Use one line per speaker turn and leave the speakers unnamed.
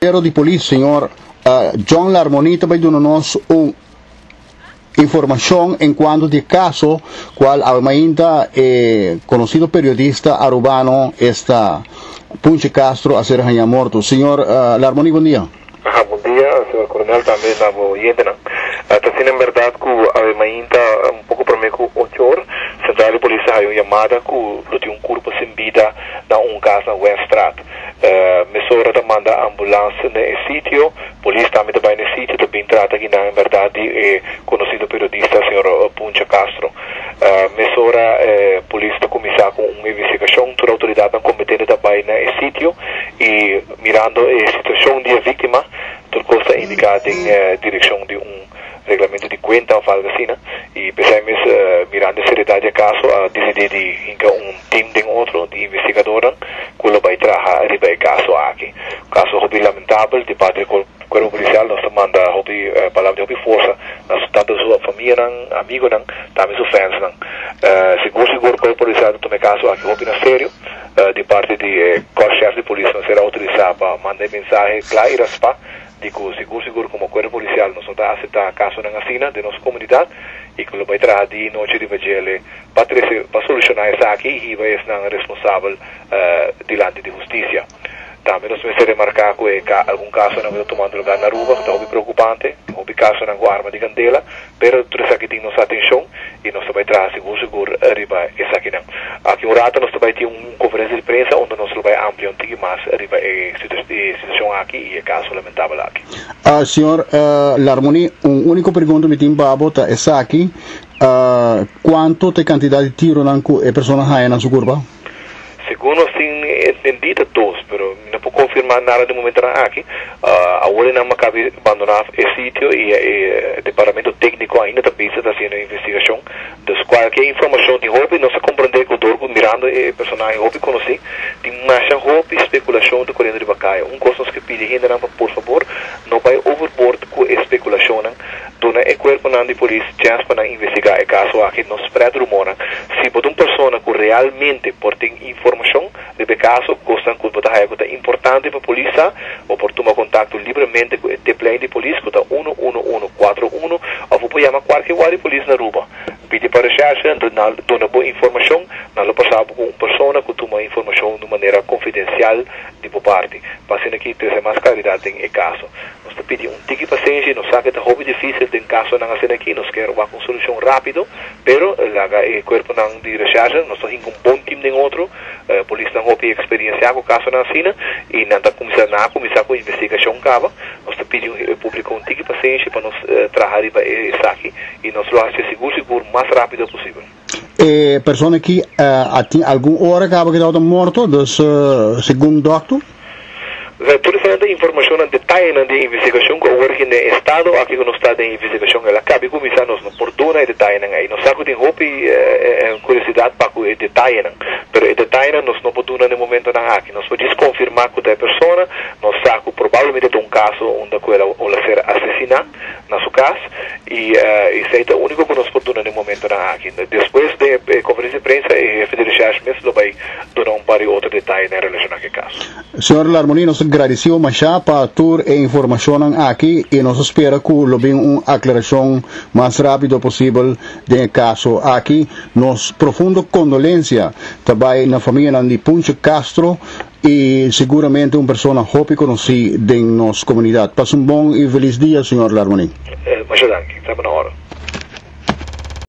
Pero di polis, señor John Larmonie ta bay duna nos un informacion en cuanto di e caso cual awe mainta e conocido periodista Arubano esta Punche Castro a ser haña morto. Señor Larmonie, bon dia.
Aha, bon dia, señor Coronel, tambe na bo oyentenan. Ta asina en berdad cu awe mainta un poco prome cu ocho or, central di polis a haya un yamada cu lo tin un curpo sin bida na un cas na Weststraat. Mesora ta manda ambulans na e sitio, polis tambe ta bai na e sitio ta bin trata kinan en berdad di e conocido periodista señor Puncha Castro. Mesora polis ta cuminsa cu un investigacion, tur autoridadnan competente ta bai na e sitio y mirando e situacion di e victima tur cos ta indica den direccion di un reglamento di cuenta of algo asina y pesey mes mirando e seriedad di e caso a dicidi di hinca un team den otro di investigadornan cu lo bay traha riba e caso aki. Un caso hopi lamentabel di parti di cuerpo policial nos ta manda hopi palabra di hopi forsa na su tanto su famianan, amigonan, tambe su fansnan. Sigur sigur cuerpo policial ta tuma e caso aki hopi na serio di parti di e korpschef di polis nos ser autorisa pa manda e mensahe cla y raspa di ku sigur sigur komo kuerpo polisial nos no ta aseptá kasonan asina den nos komunidat i ku lo bai traha di nochi riba djele pa trese pa solushoná esaki i hiba esnan responsabel dilanti di hustisia. Tambe nos mester remarká ku e algun kasonan ku ta tumando lugá na Aruba ku ta hopi preokupante, hopi kasonan ku arma di kandela, pero tur esaki tin nos atenshon i nos ta bai traha sigur sigur riba esakinan. Aki un rato nos ta bai tin un konferensia di prensa unda nos lo bai amplia un tiki mas riba e situashon aki i e kaso lamentabel aki.
Señor Larmonie, un úniko pregunta mi tin pa bo ta esaki, Kuantu ta e kantidat di tironan ku e persona haña na su kurpa?
Segun nos tin entendí ta dos, pero mi no por konfirmá nada den momentonan aki. Awor e nan a kabi bandoná e sitio i e departamento tékniko ainda ta bisa ta hasiendo e investigashon. Dus kualke informashon tin hopi, nos a komprendé ku dor ku mirando e personahe hopi konosí, tin masha hopi spekulashon ta koriendo riba kaya. Un kos nos ke pidi hendenan pa por fabor no bai overboard ku e spekulashonnan. Duna e kuerponan di polis chèns pa nan investigá e kaso aki, no spread rumornan. Si bo ta un persona ku realmente por tin informashon riba e kaso, kosnan ku bo ta haya ku ta importante pa polis sa, bo por tuma kontakto libremente ku e tiplijn di polis ku ta uno uno uno kuatro uno òf bo por yama kualke guardia di polis na Aruba. Pidi pa reshèrshe, anto nan duna bo informashon, nan lo pasa bo ku un persona ku tuma informashon di un manera konfidensial di bo parti, pa asina ki trese mas klaridat den e kaso. Nos ta pidi un tiki pasenshi, nos sa ke ta hopi difisil den kasonan asina aki, nos kier wak un solushon rapido, pero laga e kuerponan di reshèrshe, nos ta hinka un bon tim den otro, polisnan hopi eksperensiá ku kasonan asina i nan ta kuminsá, nan a kuminsá ku investigashon kaba. Nos ta pidi e públiko un tiki pasenshi pa nos traha riba esaki i nos lo hasi sigur sigur mas rapido posibel.
E persona aki a tin algun ora kaba ku e tabata morto, dus segun dòkter.
Tur esnan ta informashonnan, detayenan di e investigashon ku awor aki den e estado aki ku nos ta den e investigashon el a kabi kuminsá, nos no por duna e detayenan ei. Nos sa ku tin hopi kuriosidat pa ku e detayenan, pero e detayenan nos no por duna den momentonan aki. Nos por djis konfirmá ku ta e persona, nos sa ku probablemente ta un kaso unda ku el a ser asesiná. na su cas y esey ta unico cu nos por duna den momentonan aki. Despues den e conferencia di prensa e hefe di recherche mes lo bay duna un par di otro detayenan relaciona cu e caso.
Señor Larmonie, nos ta gradicido masha pa tur e informacionnan aki y nos ta spera cu lo bin un aclaracion mas rapido posibel den e caso aki. Nos profundo condolencia ta bay na famianan di Puncho Castro, Y seguramente un persona hopi conoci den nos comunidad. Pasa un bon y feliz dia, señor Larmonie.
Masha danki. Ta na ora.